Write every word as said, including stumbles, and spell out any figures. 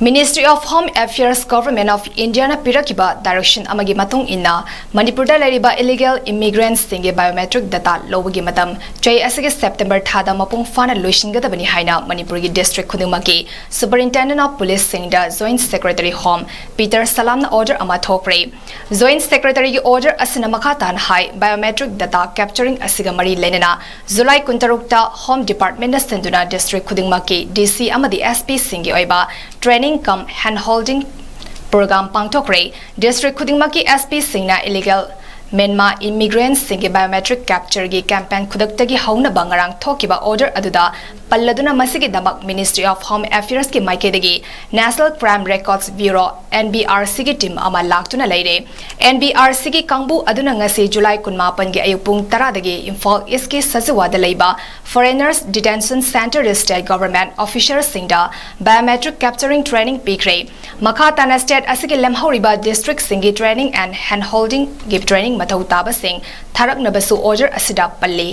Ministry of Home Affairs, Government of Indiaꯅ ꯄꯤꯔꯛꯈꯤꯕ direction ꯑꯃꯒꯤ ꯃꯇꯨꯡ ꯏꯟꯅ, ꯃꯅꯤꯄꯨꯔꯗ ꯂꯩꯔꯤꯕ illegal immigrantꯁꯤꯡꯒꯤ biometric data ꯂꯧꯕꯒꯤ ꯃꯇꯝ ꯆꯍꯤ ꯑꯁꯤꯒꯤ September ꯊꯥꯗ ꯃꯄꯨꯡ ꯐꯥꯅ ꯂꯣꯏꯁꯤꯟꯒꯗꯕꯅꯤ ꯍꯥꯏꯅ ꯃꯅꯤꯄꯨꯔꯒꯤ district ꯈꯨꯗꯤꯡꯃꯛꯀꯤ Superintendent of Policeꯁꯤꯡꯗ Joint Secretary Home ꯄꯤꯇꯔ ꯁꯂꯥꯝꯅ order ꯑꯃ ꯊꯣꯛꯈ꯭ꯔꯦ꯫ Joint Secretaryꯒꯤ order ꯑꯁꯤꯅ ꯃꯈꯥ ꯇꯥꯅ ꯍꯥꯏ, biometric data capturing ꯑꯁꯤꯒ ꯃꯔꯤ ꯂꯩꯅꯅ July ꯀꯨꯟꯇꯔꯨꯛꯇ Home Departmentꯅ ꯁꯤꯟꯗꯨꯅ district ꯈꯨꯗꯤꯡꯃꯛꯀꯤ DC ꯑꯃꯗꯤ SPꯁꯤꯡꯒꯤ ꯑꯣꯏꯕ training cum hand holding program ꯄꯥꯡꯊꯣꯛꯈ꯭ꯔꯦ꯫ District ꯈꯨꯗꯤꯡꯃꯛꯀꯤ SPꯁꯤꯡꯅ illegal Myanmar immigrantꯁꯤꯡꯒꯤ biometric captureꯒꯤ campaign ꯈꯨꯗꯛꯇꯒꯤ ꯍꯧꯅꯕ ꯉꯔꯥꯡ ꯊꯣꯛꯈꯤꯕ order ꯑꯗꯨꯗ ꯄꯜꯂꯗꯨꯅ, ꯃꯁꯤꯒꯤꯗꯃꯛ Ministry of Home Affairsꯀꯤ ꯃꯥꯏꯀꯩꯗꯒꯤ National Crime Records Bureau, NBRCꯒꯤ team ꯑꯃ ꯂꯥꯛꯇꯨꯅ ꯂꯩꯔꯦ꯫ NBRCꯒꯤ ꯀꯥꯡꯕꯨ ꯑꯗꯨꯅ ꯉꯁꯤ July ꯀꯨꯟꯃꯥꯄꯟꯒꯤ ꯑꯌꯨꯛ ꯄꯨꯡ ꯇꯔꯥꯗꯒꯤ ꯏꯝꯐꯥꯜ Eastꯀꯤ ꯁꯖꯤꯋꯥꯗ ꯂꯩꯕ Foreigners Detention Centerꯗ state government officialꯁꯤꯡꯗ biometric capturing training ꯄꯤꯈ꯭ꯔꯦ꯫ ꯃꯈꯥ ꯇꯥꯅ state ꯑꯁꯤꯒꯤ ꯂꯦꯝꯍꯧꯔꯤꯕ districtꯁꯤꯡꯒꯤ training and hand holdingꯒꯤ training ꯃꯊꯧ ꯇꯥꯕꯁꯤꯡ ꯊꯥꯔꯛꯅꯕꯁꯨ order ꯑꯁꯤꯗ ꯄꯜꯂꯤ꯫